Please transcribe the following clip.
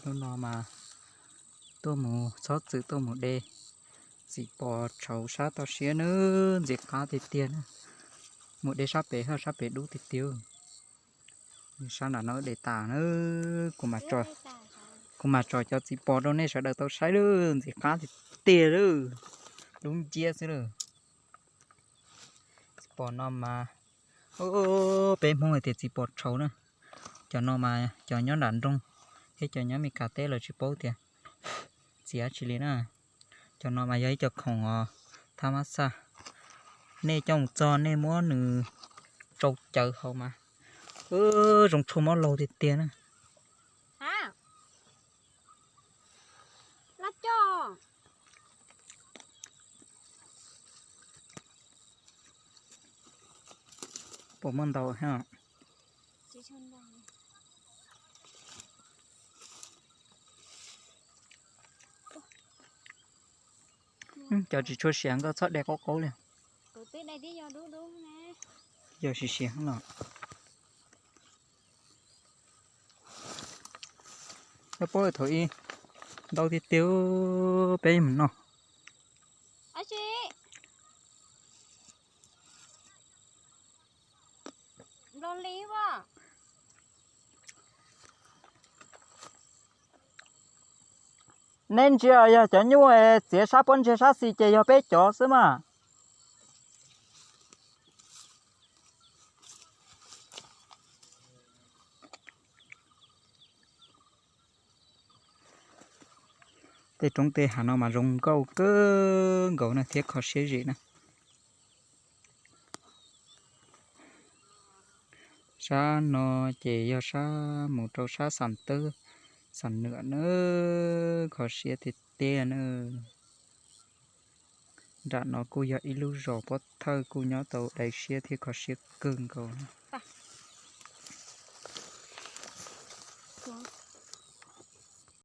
Hnub no mas tuaj mus txhob txwm tuaj mus de txiv pos tshauv sab toj siab na, ntxim qab tiag tiag na. Mus de sab pem haj sab pem dub tiag tiag. Sab nram no de tas na, kuv mam tso cov txiv pos rau nej sawv daws tau saib lawm, ntxim qab tiag tiag lawm, dub nciab xwb lawm. Txiv pos no mas, peb Hmoob hais tias txiv pos tshauv na. Cov no mas cov nyob nram nroog thiab cov nyob Meskas teb lawv tsis paub tias txiv dab tsi li na. Cov no mas yog ib co khoom os, thab mab xaj. Nej coj mus txog nej muab nws tsau cawv haus mas zoo tshuaj mob laug tiag tiag na. Puas muaj ntau thiab? Cov tsis tshua siav nkawd txhob de qaub qaub li. Yog siav siav los. Yog paub thaum ub ntau tiag tiag, peb mus noj. Nej ntsia yog cov nyuj txiav sab pob ntseg sab xis ces yog peb cov xwb mas. Tej roob tej hav no mas zoo nkauj kawg nkaus na thiab kho siab zim na. Sab no ces yog sab mus rau sab Xam Tawb, Xam Nwm na, kho siab tiag tiag na. Nram no kuj yog ib lub zos pob thawj kuj nyob tau dai siab thiab kho siab kawg nkaus.